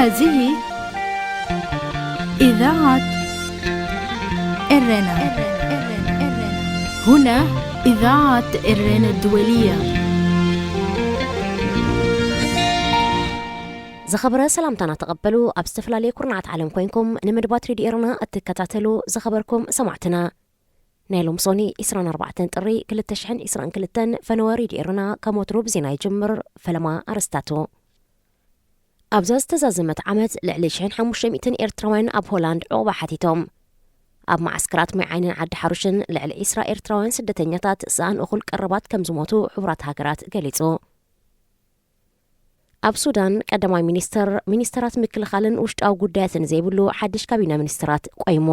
هذه إذاعة إرنا. هنا إذاعة إرنا الدولية. ዝኸበረ ሰላምታና ተቐበሉ። ኣብ ዝተፈላለየ ኩርናዓት ዓለም ኮይንኩም ንመደባት ሬድዮ ኤረና እትከታተሉ ዝኸበርኩም ሰማዕትና፣ ናይ ሎም ሶኒ ዕስራን ኣርባዕተን ጥሪ ክልተ ሽሕን ዕስራን ክልተን ፈነወ ሬድዮ ኤረና ከም ወትሩ ብዜና ይጅምር። ፈለማ ኣርስታቱ። ኣብዛ ዝተዛዘመት ዓመት ልዕሊ ሽሕን ሓሙሽተ ሚእትን ኤርትራውያን ኣብ ሆላንድ ዑቕባ ሓቲቶም። ኣብ መዓስከራት ማይ ዓይንን ዓዲ ሓሩሽን ልዕሊ ዕስራ ኤርትራውያን ስደተኛታት ሰኣን እኹል ቀረባት ከም ዝሞቱ ሕቡራት ሃገራት ገሊጹ። ኣብ ሱዳን ቀዳማይ ሚኒስተር፣ ሚኒስተራት ምክልኻልን ውሽጣዊ ጉዳያትን ዘይብሉ ሓድሽ ካቢነ ሚኒስተራት ቆይሙ።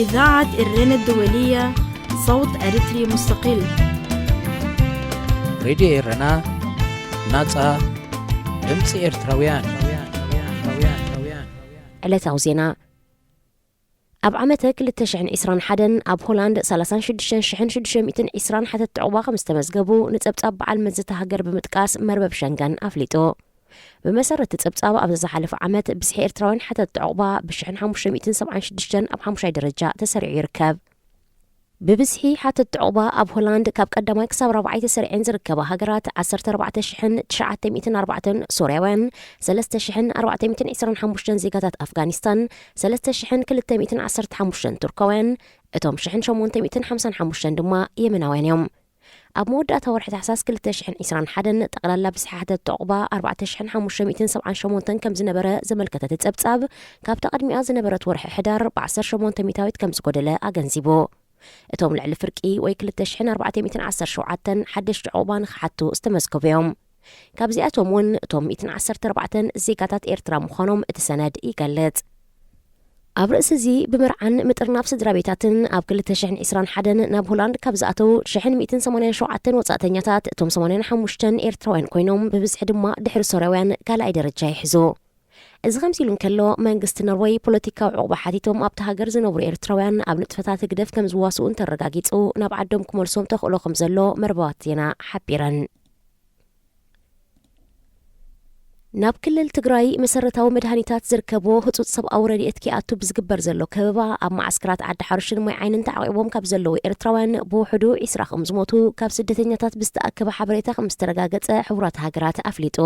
إذاعة إرنا الدولية، صوت أريتري مستقل. ሬድዮ ኤረና፣ ናጻ ድምፂ ኤርትራውያን። ዕለታዊ ዜና። ኣብ ዓመተ ክልተ ሽሕን ዕስራን ሓደን ኣብ ሆላንድ ሰላሳን ሽዱሽተን ሽሕን ሽዱሽተ ሚእትን ዕስራን ሓተትቲ ዑቕባ ከም ዝተመዝገቡ ንጸብጻብ በዓል መዚ እታ ሃገር ብምጥቃስ መርበብ ሸንገን ኣፍሊጡ። ብመሰረት እቲ ጸብጻብ ኣብዚ ዝሓለፈ ዓመት ብዝሒ ኤርትራውያን ሓተትቲ ዑቕባ ብሽሕን ሓሙሽተ ሚእትን ሰብዓን ሽዱሽተን ኣብ ሓሙሻይ ደረጃ ተሰሪዑ ይርከብ። ብብዝሒ ሓተትቲ ዑቕባ ኣብ ሆላንድ ካብ ቀዳማይ ክሳብ ራብዓይ ተሰሪዐን ዝርከባ ሃገራት ዓሰርተ ኣርባዕተ ሽሕን ትሽዓተ ሚእትን ኣርባዕተን ሶርያውያን፣ ሰለስተ ሽሕን ኣርባዕተ ሚእትን ዕስራን ሓሙሽተን ዜጋታት ኣፍጋኒስታን፣ ሰለስተ ሽሕን ክልተ ሚእትን ዓሰርተ ሓሙሽተን ቱርካውያን፣ እቶም ሽሕን ሸሞንተ ሚእትን ሓምሳን ሓሙሽተን ድማ የመናውያን እዮም። ኣብ መወዳእታ ወርሒ ታሕሳስ ክልተ ሽሕን ዕስራን ሓደን ጠቕላላ ብዝሒ ሓተትቲ ዑቕባ ኣርባዕተ ሽሕን ሓሙሽተ ሚእትን ሰብዓን ሸሞንተን ከም ዝነበረ ዘመልከተ እቲ ጸብጻብ፣ ካብታ ቅድሚኣ ዝነበረት ወርሒ ሕዳር ብዓሰርተ ሸሞንተ ሚእታዊት ከም ዝጎደለ ኣገንዚቡ። እቶም ልዕሊ ፍርቂ ወይ ክልተ ሽሕን ኣርባዕተ ሚእትን ዓሰርተ ሸውዓተን ሓደሽቲ ዑቕባ ንኽሓቱ ዝተመዝገቡ እዮም። ካብዚኣቶም እውን እቶም ሚእትን ዓሰርተ ኣርባዕተን ዜጋታት ኤርትራ ምዃኖም እቲ ሰነድ ይገልጽ። ኣብ ርእሲ እዚ ብመርዓን ምጥርናፍ ስድራ ቤታትን ኣብ ክልተ ሽሕን ዕስራን ሓደን ናብ ሆላንድ ካብ ዝኣተዉ ሽሕን ሚእትን ሰማንያን ሸውዓተን ወጻእተኛታት እቶም ሰማንያን ሓሙሽተን ኤርትራውያን ኮይኖም ብብዝሒ ድማ ድሕሪ ሶርያውያን ካልኣይ ደረጃ ይሕዙ። እዚ ከምዚ ኢሉ እንከሎ መንግስቲ ኖርወይ ፖለቲካዊ ዕቑባ ሓቲቶም ኣብቲ ሃገር ዝነብሩ ኤርትራውያን ኣብ ንጥፈታት ህግደፍ ከም ዝዋስኡ እንተረጋጊጹ ናብ ዓዶም ክመልሶም ተኽእሎ ከም ዘሎ መርበባት ዜና ሓቢረን። ናብ ክልል ትግራይ መሰረታዊ መድሃኒታት ዝርከቦ ህጹጽ ሰብኣዊ ረድኤት ክኣቱ ብዝግበር ዘሎ ከበባ ኣብ መዓስከራት ዓዲ ሓሩሽን ማይ ዓይንን ተዓቂቦም ካብ ዘለዉ ኤርትራውያን ብውሕዱ ዕስራ ከም ዝሞቱ ካብ ስደተኛታት ብዝተኣከበ ሓበሬታ ከም ዝተረጋገጸ ሕቡራት ሃገራት ኣፍሊጡ።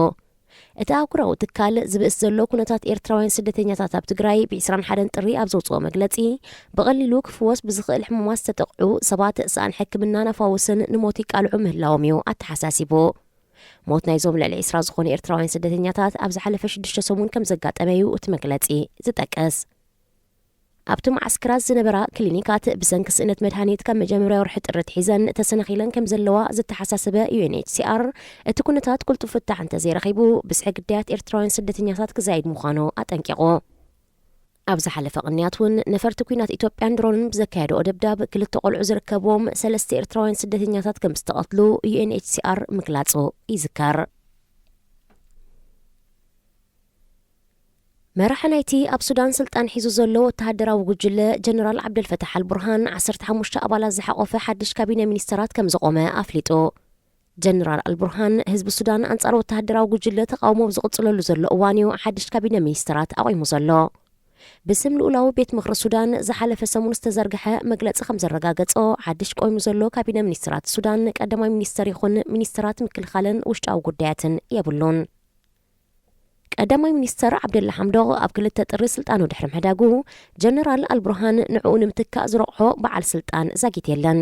እቲ ኣህጉራዊ ትካል ዝብእስ ዘሎ ኩነታት ኤርትራውያን ስደተኛታት ኣብ ትግራይ ብዕስራን ሓደን ጥሪ ኣብ ዘውፅኦ መግለፂ ብቐሊሉ ክፍወስ ብዝኽእል ሕሙማት ዝተጠቕዑ ሰባት ሰኣን ሕክምናን ኣፋውስን ንሞት ይቃልዑ ምህላዎም እዩ ኣተሓሳሲቡ። ሞት ናይዞም ልዕሊ ዕስራ ዝኾኑ ኤርትራውያን ስደተኛታት ኣብ ዝሓለፈ ሽዱሽተ ሰሙን ከም ዘጋጠመ እዩ እቲ መግለፂ ዝጠቅስ። ኣብቲ መዓስከራት ዝነበራ ክሊኒካት ብሰንኪ ስእነት መድሃኒት ካብ መጀመርያ ወርሒ ጥሪ ኣትሒዘን ተሰናኺለን ከም ዘለዋ ዝተሓሳሰበ ዩ ኤን ኤች ሲ ኣር፣ እቲ ኩነታት ቅልጡፍ ፍታሕ እንተዘይረኺቡ ብዝሒ ግዳያት ኤርትራውያን ስደተኛታት ክዛይድ ምዃኑ ኣጠንቂቑ። ኣብ ዝሓለፈ ቅንያት እውን ነፈርቲ ኲናት ኢትዮጵያን ድሮንን ብዘካየድኦ ደብዳብ ክልተ ቆልዑ ዝርከብዎም ሰለስተ ኤርትራውያን ስደተኛታት ከም ዝተቐትሉ ዩ ኤን ኤች ሲ ኣር ምግላጹ ይዝከር። መራሒ ናይቲ ኣብ ሱዳን ስልጣን ሒዙ ዘሎ ወተሃደራዊ ጉጅለ ጀነራል ዓብደልፈታሕ ኣልቡርሃን ዓሰርተ ሓሙሽተ ኣባላት ዝሓቖፈ ሓድሽ ካቢነ ሚኒስተራት ከም ዘቖመ ኣፍሊጡ። ጀነራል ኣልቡርሃን ህዝቢ ሱዳን ኣንጻር ወተሃደራዊ ጉጅለ ተቓውሞ ኣብ ዝቕጽለሉ ዘሎ እዋን እዩ ሓድሽ ካቢነ ሚኒስተራት ኣቑሙ ዘሎ። ብስም ልኡላዊ ቤት ምኽሪ ሱዳን ዝሓለፈ ሰሙን ዝተዘርግሐ መግለጺ ከም ዘረጋገጾ ሓድሽ ቆይሙ ዘሎ ካቢነ ሚኒስተራት ሱዳን ቀዳማይ ሚኒስተር ይኹን ሚኒስተራት ምክልኻልን ውሽጣዊ ጉዳያትን የብሉን። ቀዳማይ ሚኒስተር ዓብደላ ሓምዶቕ ኣብ ክልተ ጥሪ ስልጣኑ ድሕሪ ምሕዳጉ፣ ጀነራል ኣልቡርሃን ንዕኡ ንምትካእ ዝረቑሖ በዓል ስልጣን ዛጊት የለን።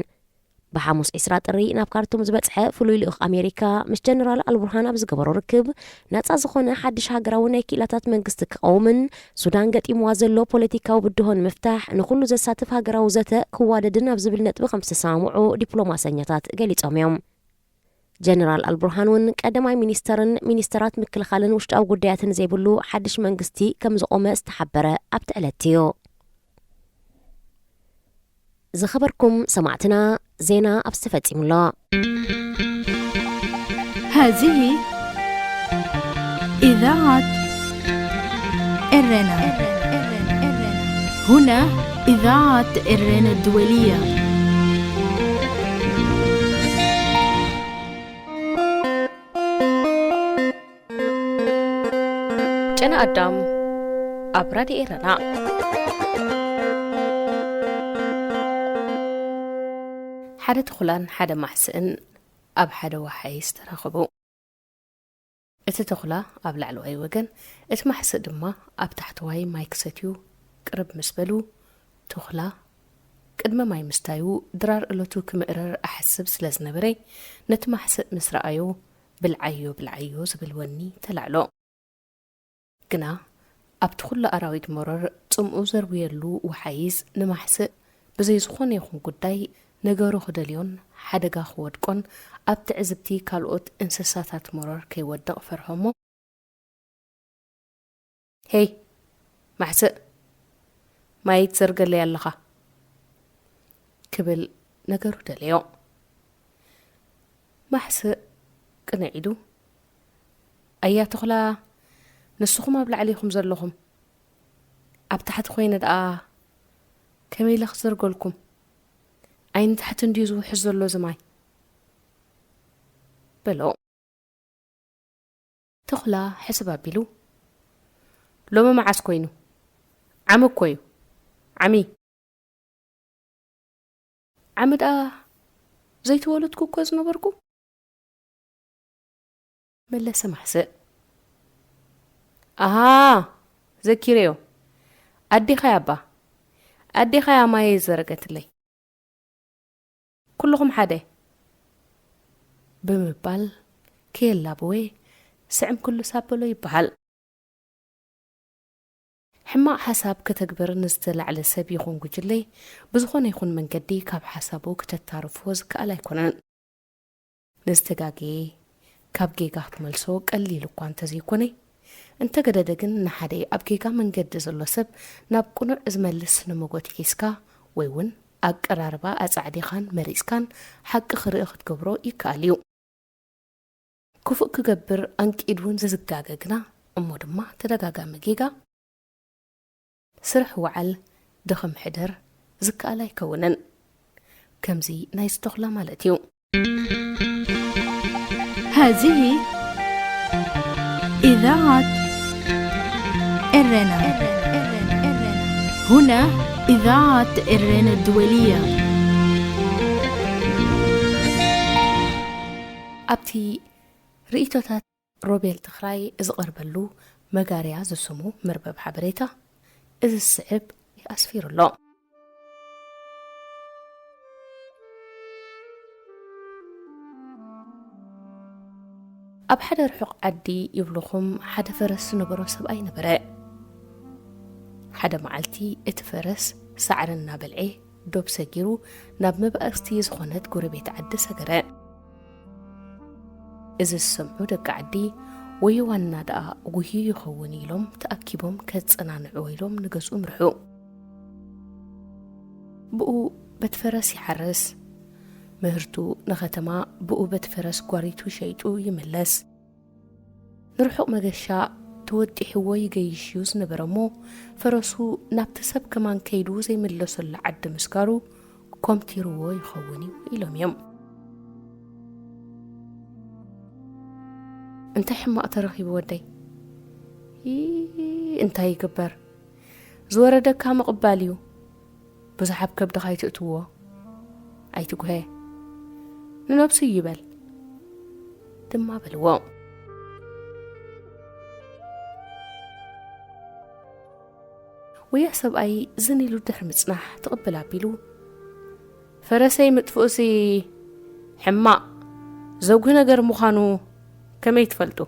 ብሓሙስ ዕስራ ጥሪ ናብ ካርቱም ዝበጽሐ ፍሉይ ልኡኽ ኣሜሪካ ምስ ጀነራል ኣልቡርሃን ኣብ ዝገበሮ ርክብ፣ ናጻ ዝኾነ ሓድሽ ሃገራዊ ናይ ክኢላታት መንግስቲ ክቐውምን ሱዳን ገጢምዋ ዘሎ ፖለቲካዊ ብድሆ ንምፍታሕ ንኹሉ ዘሳትፍ ሃገራዊ ዘተ ክዋደድን ኣብ ዝብል ነጥቢ ከም ዝተሰማምዑ ዲፕሎማሰኛታት ገሊጾም እዮም። ጀነራል ኣልቡርሃን እውን ቀዳማይ ሚኒስተርን ሚኒስተራት ምክልኻልን ውሽጣዊ ጉዳያትን ዘይብሉ ሓድሽ መንግስቲ ከም ዝቖመ ዝተሓበረ ኣብቲ ዕለት እዩ። ዝኸበርኩም ሰማዕትና፣ ዜና ኣብዚ ተፈጺሙ ኣሎ። هذه إذاعة إرنا. هنا إذاعة إرنا الدولية. ገና ኣዳም ኣብ ራድዮ ኤረና። ሓደ ተኹላን ሓደ ማሕስእን ኣብ ሓደ ወሓይዝ ተራኸቡ። እቲ ተኹላ ኣብ ላዕለዋይ ወገን፣ እቲ ማሕስእ ድማ ኣብ ታሕተዋይ ማይ ክሰትዩ ቅርብ ምስ በሉ፣ ተኹላ ቅድሚ ማይ ምስታዩ ድራር እለቱ ክምእረር ኣሕስብ ስለ ዝነበረ፣ ነቲ ማሕስእ ምስ ረኣዮ፣ "ብልዓዮ፣ ብልዓዮ" ዝብል ወኒ ተላዕሎ። ግና ኣብቲ ኩሉ ኣራዊት መሮር ጽምኡ ዘርውየሉ ወሓይዝ ንማሕስእ ብዘይ ዝኾነ ይኹን ጉዳይ ነገሩ ክደልዮን ሓደጋ ክወድቆን ኣብ ትዕዝብቲ ካልኦት እንስሳታት መሮር ከይወድቕ ፈርሆ እሞ፣ "ሄይ ማሕስእ፣ ማይ ትዘርገለይ ኣለኻ?" ክብል ነገሩ ደለዮ። ማሕስእ ቅንዕ ኢሉ፣ "ኣያ ተኹላ፣ ንስኹም ኣብ ላዕሊ ኢኹም ዘለኹም፣ ኣብ ታሕቲ ኮይነ ደኣ ከመይ ኢለ ክዘርገልኩም? ኣይ ንታሕቲ እንድዩ ዝውሕዝ ዘሎ እዚ ማይ?" በሎ። ተኹላ ሕስብ ኣቢሉ፣ "ሎሚ መዓስ ኮይኑ? ዓሚ እኮ እዩ። ዓሚ። ዓሚ ደኣ ዘይተወለድኩ እኮ ዝነበርኩ?" መለሰ ማሕስእ። "ኣሃ፣ ዘኪረዮ። ኣዴኻ እያ እባ። ኣዴኻ እያ ማየ ዘረገትለይ። ኩልኹም ሓደ" ብምባል ከየላበወ ስዕም ክሉ ሳበሎ ይበሃል። ሕማቕ ሓሳብ ከተግብር ንዝተላዕለ ሰብ ይኹን ጉጅለ ብዝኾነ ይኹን መንገዲ ካብ ሓሳቡ ክተታርፎ ዝከኣል ኣይኮነን። ንዝተጋገየ ካብ ጌጋ ክትመልሶ ቀሊል እኳ እንተዘይኮነ፣ እንተገደደ ግን ንሓደ ኣብ ጌጋ መንገዲ ዘሎ ሰብ ናብ ቅኑዕ ዝመልስ ስነ-መጎት ሒዝካ ወይ እውን ኣቀራርባ ኣጻዕዲኻን መሪጽካን ሓቂ ክርኢ ክትገብሮ ይከኣል እዩ። ክፉእ ክገብር ኣንቂዱ ንዝጋገ ግና፣ እሞ ድማ ተደጋጋሚ ጌጋ፣ ስራሕ ወዓል ድኽም ሕደር ዝከኣል ኣይከውንን። ከምዚ ናይ ዝተኹላ ማለት እዩ። هذه إذاعة إرنا. هنا إذاعة إرنا الدولية. ኣብቲ ርእይቶታት ሮቤል ትኽራይ ዝቐርበሉ መጋርያ ዝስሙ መርበብ ሓበሬታ፣ እዚ ዝስዕብ ኣስፊሩ ኣሎ። ኣብ ሓደ ርሑቕ ዓዲ ይብልኹም ሓደ ፈረስ ዝነበሮ ሰብኣይ ነበረ። ሓደ መዓልቲ እቲ ፈረስ ሳዕሪ እናበልዐ ዶብ ሰጊሩ ናብ መባእስቲ ዝኾነት ጎረቤት ዓዲ ሰገረ። እዚ ዝሰምዑ ደቂ ዓዲ፣ "ወዮ ዋና ደኣ ጉህዩ ይኸውን" ኢሎም ተኣኪቦም ከጸናንዕዎ ኢሎም ንገዝኡ ምርሑ። ብኡ በቲ ፈረስ ይሓርስ፣ ምህርቱ ንኸተማ ብኡ በቲ ፈረስ ጓሪቱ ሸይጡ ይምለስ። ንርሑቕ መገሻ ተወጢሕዎ ይገይሽ እዩ ዝነበረ እሞ፣ ፈረሱ ናብቲ ሰብ ከማን ከይዱ ዘይምለሰሉ ዓዲ ምስጋሩ ኮምቲርዎ ይኸውን እዩ ኢሎም እዮም። እንታይ ሕማቕ ተረኺቡ ወደይ? ይ-፣ እንታይ ይግበር? ዝወረደካ ምቕባል እዩ። ብዙሕ ኣብ ከብድኻ ኣይትእትዎ፣ ኣይትጉሀ፣ ንነብሱ ይበል ድማ በልዎ። ወያ ሰብኣይ ዝን ኢሉ ድሕሪ ምጽናሕ ትቕብል ኣቢሉ፣ "ፈረሰይ ምጥፍኡሲ ሕማቕ ዘጉህ ነገር ምዃኑ ከመይ ትፈልጡ?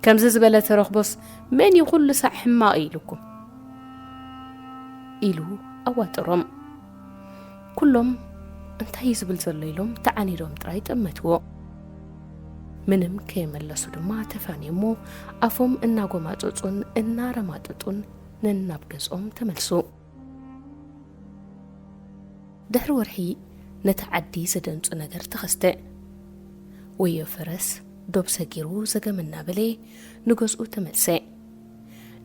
ከምዚ ዝበለ ተረኽቦስ መን እዩ ኩሉ ሳዕ ሕማቕ ኢሉኩም?" ኢሉ ኣዋጠሮም። ኩሎም እንታይ እዩ ዝብል ዘሎ ኢሎም ተዓኒዶም ጥራይ ጠመትዎ። ምንም ከየመለሱ ድማ ተፋንዮሞ ኣፎም እናጎማጸጹን እናረማጠጡን ነናብ ገዝኦም ተመልሱ። ድሕሪ ወርሒ ነቲ ዓዲ ዘደንጹ ነገር ተኸስተ። ወዮ ፈረስ ዶብ ሰጊሩ ዘገም እናበለ ንገዝኡ ተመልሰ።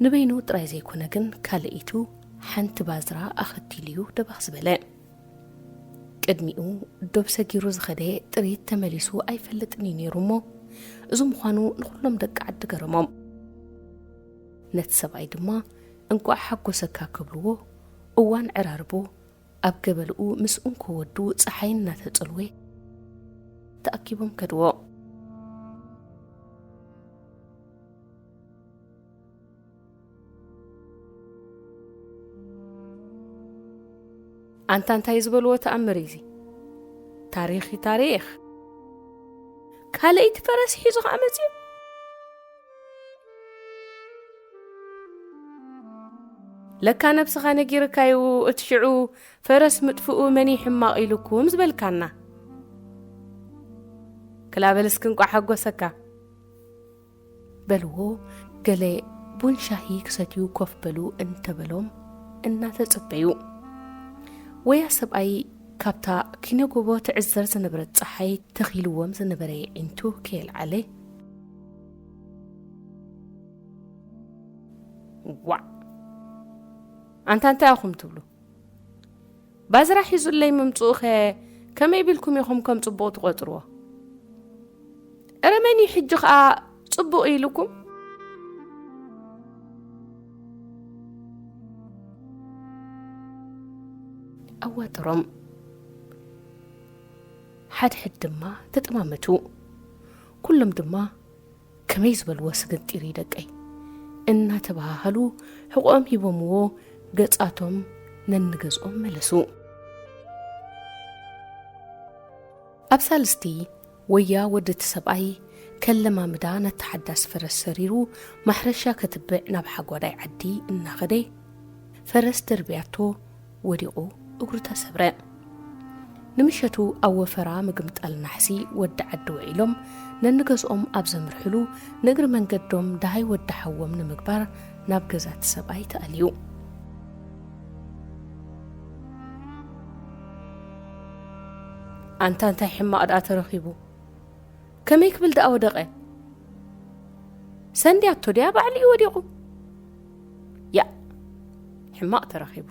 ንበይኑ ጥራይ ዘይኮነ ግን ካልኢቱ ሓንቲ ባዝራ ኣኸቲሉ እዩ ደባኽ ዝበለ። ቅድሚኡ ዶብ ሰጊሩ ዝኸደ ጥሪት ተመሊሱ ኣይፈልጥን እዩ ነይሩ እሞ፣ እዚ ምዃኑ ንኹሎም ደቂ ዓዲ ገረሞም። ነቲ ሰብኣይ ድማ እንቋዕ ሓጎሰካ ክብልዎ፣ እዋን ዕራርቦ ኣብ ገበልኡ ምስ እንኮ ወዱ ጸሓይ እናተጸልወ ተኣኪቦም ከድዎ። ኣንታ እንታይ ዝበልዎ ተኣምር እዩ እዚ? ታሪኽ እዩ ታሪኽ። ካልኣይቲ ፈረስ ሒዙ ኸዓ መጺኡ። ለካ ነብስኻ ነጊርካዩ እቲ ሽዑ ፈረስ ምጥፍኡ መን እዩ ሕማቕ ኢሉኩም ዝበልካና። ክላበል እስኪ እንቋዕ ሓጎሰካ። በልዎ፣ ገለ ቡን ሻሂ ክሰትዩ ኮፍ በሉ እንተበሎም እናተጸበዩ። ወያ ሰብኣይ ካብታ ኪነጎቦ ትዕዘር ዝነበረት ጸሓይ ተኺልዎም ዝነበረ የዒንቱ ከየልዓለ፣ "ዋዕ! ኣንታ እንታይ ኢኹም ትብሉ? ባዝራ ሒዙለይ ምምጽኡኸ ከመይ ኢልኩም ኢኹም ከም ጽቡቕ ትቖጽርዎ? እረ መን እዩ ሕጂ ኸኣ ጽቡቕ ኢሉኩም?" ኣዋጠሮም። ሓድሕድ ድማ ተጠማመቱ። ኩሎም ድማ "ከመይ ዝበልዎ ስግንጢር እዩ ደቀይ?" እናተባሃሃሉ ሕቖኦም ሂቦምዎ ገጻቶም ነንገዝኦም መለሱ። ኣብ ሳልስቲ ወያ ወዲ እቲ ሰብኣይ ከለማምዳ ነታ ሓዳስ ፈረስ ሰሪሩ ማሕረሻ ከትብዕ ናብ ሓጓዳይ ዓዲ እናኸደ፣ ፈረስ ደርብያቶ ወዲቑ እግሩ ተሰብረ። ንምሸቱ ኣብ ወፈራ ምግምጣል ናሕሲ ወዲ ዓዲ ውዒሎም ነንገዝኦም ኣብ ዘምርሕሉ፣ ንእግሪ መንገዶም ደሃይ ወዲ ሓዎም ንምግባር ናብ ገዛ እቲ ሰብኣይ ተኣልዩ። ኣንታ እንታይ ሕማቕ ደኣ ተረኺቡ? ከመይ ክብል ደኣ ወደቐ? ሰንድያቶ ድያ ባዕሉ እዩ ወዲቑ? ያእ፣ ሕማቕ ተረኺቡ።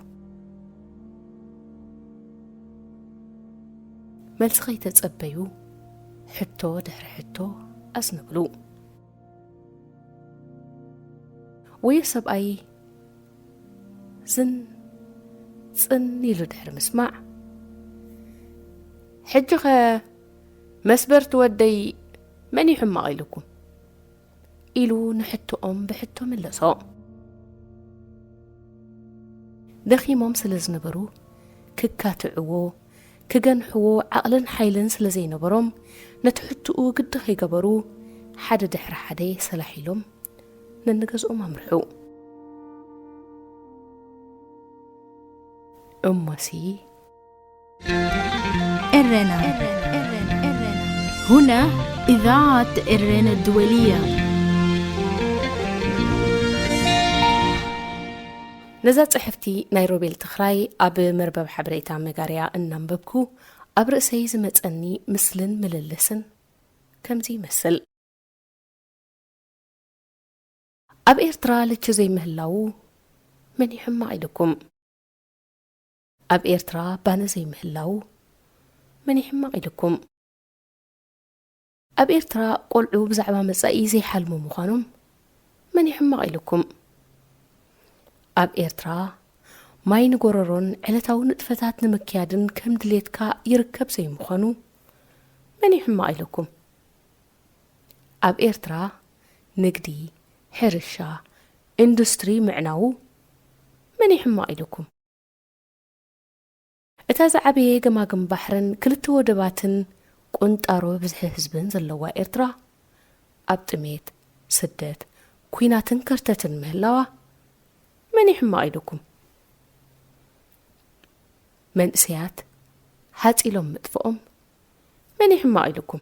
መልሲ ከይተጸበዩ፣ ሕቶ ድሕሪ ሕቶ ኣዝንብሉ። ወዮ ሰብኣይ ዝን ጽን ኢሉ ድሕሪ ምስማዕ፣ "ሕጂኸ መስበርቲ ወደይ መን እዩ ሕማቕ ኢሉኩም?" ኢሉ ንሕቶኦም ብሕቶ መለሶ። ደኺሞም ስለ ዝነበሩ ክካትዕዎ፣ ክገንሕዎ ዓቕልን ሓይልን ስለ ዘይነበሮም፣ ነቲ ሕቶኡ ግዲ ከይገበሩ፣ ሓደ ድሕሪ ሓደ ሰላሕ ኢሎም ነንገዝኦም ኣምርሑ። እሞሲ ኤረና። هنا إذاعة إرينا الدولية. ነዛ ጽሕፍቲ ናይ ሮቤል ተኽላይ ኣብ መርበብ ሓበሬታ መጋርያ እናንበብኩ፣ ኣብ ርእሰይ ዝመጸኒ ምስልን ምልልስን ከምዚ ይመስል። ኣብ ኤርትራ ልቺ ዘይምህላዉ መን ይሕማቕ ኢልኩም? ኣብ ኤርትራ ባኒ ዘይምህላዉ መን ይሕማቕ ኢልኩም? ኣብ ኤርትራ ቆልዑ ብዛዕባ መጻኢ ዘይሓልሙ ምዃኖም መን ይሕማቕ ኢልኩም? ኣብ ኤርትራ ማይ ንጎረሮን ዕለታዊ ንጥፈታት ንምክያድን ከም ድሌትካ ይርከብ ዘይምዃኑ መን ይሕማቕ ኢልኩም? ኣብ ኤርትራ ንግዲ፣ ሕርሻ፣ ኢንዱስትሪ ምዕናዉ መን ይሕማቕ ኢልኩም? እታ ዝዓበየ ገማግም ባሕርን ክልተ ወደባትን ቁንጣሮ ብዝሒ ህዝብን ዘለዋ ኤርትራ፣ ኣብ ጥሜት፣ ስደት፣ ኲናትን ከርተትን ምህላዋ መን ይሕማቕ ኢልኩም? መንእሰያት ሓጺሎም ምጥፍኦም መን ይሕማቕ ኢልኩም?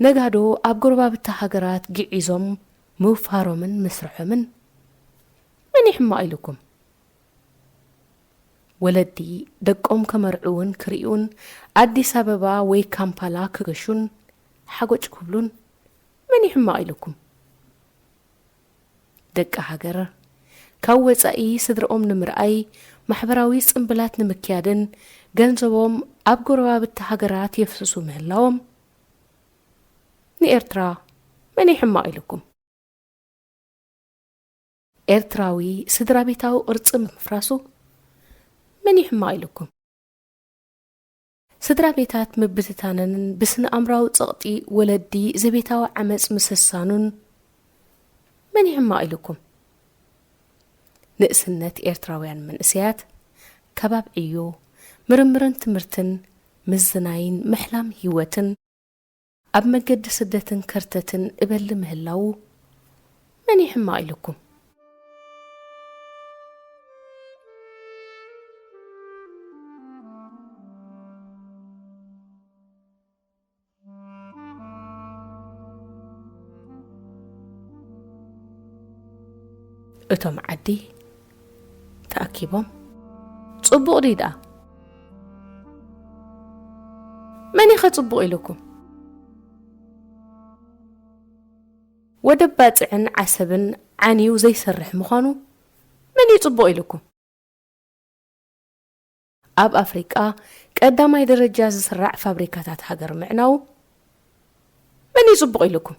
ነጋዶ ኣብ ጎረባብቲ ሃገራት ግዒዞም ምውፋሮምን ምስርሖምን መን ይሕማቕ ኢልኩም? ወለዲ ደቆም ከመርዕዉን ክርእዩን ኣዲስ ኣበባ ወይ ካምፓላ ክገሹን ሓጎጭ ክብሉን መን ይሕማቕ ኢልኩም? ደቂ ሃገር ካብ ወጻኢ ስድርኦም ንምርኣይ ማሕበራዊ ጽምብላት ንምክያድን ገንዘቦም ኣብ ጎረባብቲ ሃገራት የፍስሱ ምህላዎም ንኤርትራ መን ይሕማቕ ኢልኩም? ኤርትራዊ ስድራ ቤታዊ ቅርጺ ምፍራሱ መን ይሕማቕ ኢልኩም? ስድራ ቤታት ምብትታነንን ብስነ ኣምራዊ ጸቕጢ ወለዲ ዘቤታዊ ዓመጽ ምስሳኑን መን ይሕማቕ ኢልኩም? ንእስነት ኤርትራውያን መንእሰያት ካብ ኣብ ዕዮ፣ ምርምርን ትምህርትን፣ ምዝናይን ምሕላም ህይወትን ኣብ መገዲ ስደትን ከርተትን እበሊ ምህላዉ መን ይሕማቕ ኢልኩም? እቶም ዓዲ ተኣኪቦም፣ "ጽቡቕ ድዩ ደኣ? መን ኢኸ ጽቡቕ ኢሉኩም? ወደብ ባጽዕን ዓሰብን ዓንዩ ዘይሰርሕ ምዃኑ መን እዩ ጽቡቕ ኢሉኩም? ኣብ ኣፍሪቃ ቀዳማይ ደረጃ ዝስራዕ ፋብሪካታት ሃገር ምዕናዉ መን እዩ ጽቡቕ ኢሉኩም?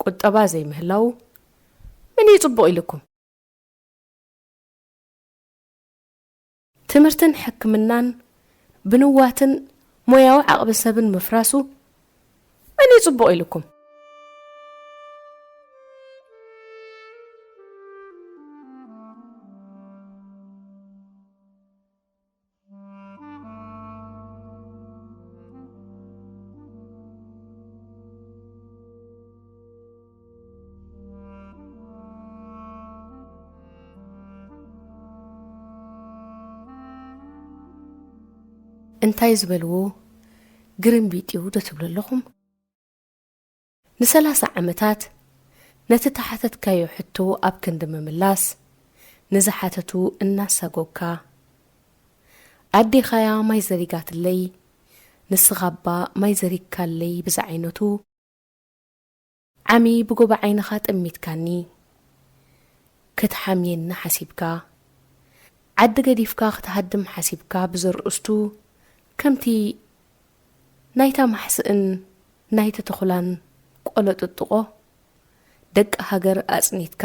ቁጠባ ዘይምህላዉ መን እዩ ጽቡቕ ኢሉኩም? ትምህርትን ሕክምናን ብንዋትን ሞያዊ ዓቕሚ ሰብን ምፍራሱ መን እዩ ጽቡቕ ኢሉኩም? እንታይ ዝበልዎ ግርምቢጥ እዩ ዶ ትብሉ ኣለኹም? ንሰላሳ ዓመታት ነቲ ተሓተትካዮ ሕቶ ኣብ ክንዲ ምምላስ፣ ንዝሓተቱ እናሳጎግካ፣ ኣዴኻያ ማይ ዘሪጋትለይ፣ ንስኻባ ማይ ዘሪግካለይ ብዝዓይነቱ፣ ዓሚ ብጎቦ ዓይንኻ ጠሚትካኒ፣ ክትሓምየኒ ሓሲብካ፣ ዓዲ ገዲፍካ ክትሃድም ሓሲብካ ብዘርእስቱ፣ ከምቲ ናይታ ማሕስእን ናይቲ ተኹላን ቆሎ ጥጥቖ፣ ደቂ ሃገር ኣጽኒትካ፣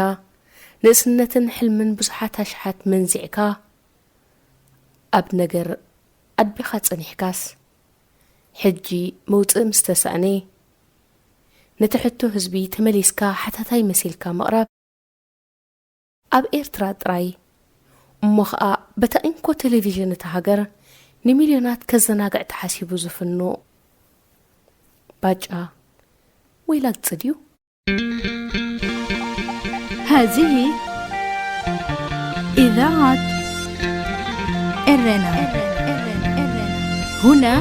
ንእስነትን ሕልምን ብዙሓት ኣሽሓት መንዚዕካ፣ ኣብ ነገር ኣድቢኻ ጸኒሕካስ፣ ሕጂ መውጽኢ ምስ ተሳእነ፣ ነቲ ሕቶ ህዝቢ ተመሊስካ ሓታታይ መሲልካ ምቕራብ፣ ኣብ ኤርትራ ጥራይ እሞ ኸኣ በታ እንኮ ቴሌቪዥን እታ ሃገር ንሚልዮናት ከዘናግዕ ተሓሲቡ ዝፍኖ ባጫ ወይ ላግጺ ድዩ? هذه إذاعة إرنا. هنا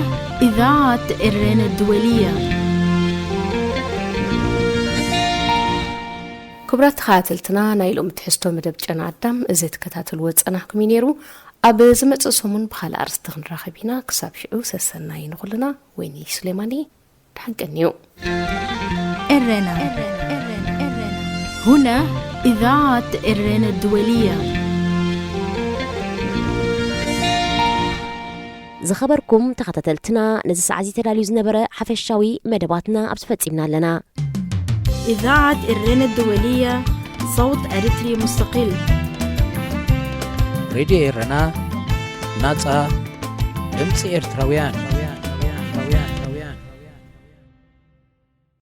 إذاعة إرنا الدولية. ክቡራት ተኸታተልትና፣ ናይ ሎሚ ትሕዝቶ መደብ ጨና ኣዳም እዚ ትከታተልዎ ዝጸናሕኩም እዩ ነይሩ። ኣብ ዝመጽእ ሰሙን ብኻልእ ኣርእስቲ ክንራኸብ ኢና። ክሳብ ሽዑ ሰሰናዩ ንኹልና። ወይኒ ሱሌማን እየ። ደሓን ቀንዩ። ኤረና። هنا إذاعة إرنا الدولية. ዝኸበርኩም ተኸታተልትና፣ ነዚ ሰዓት እዚ ተዳልዩ ዝነበረ ሓፈሻዊ መደባትና ኣብዚ ፈጺምና ኣለና። إذاعة إرنا الدولية، صوت أريتري مستقل. ሬድዮ ኤረና፣ ናጻ ድምጺ ኤርትራውያን።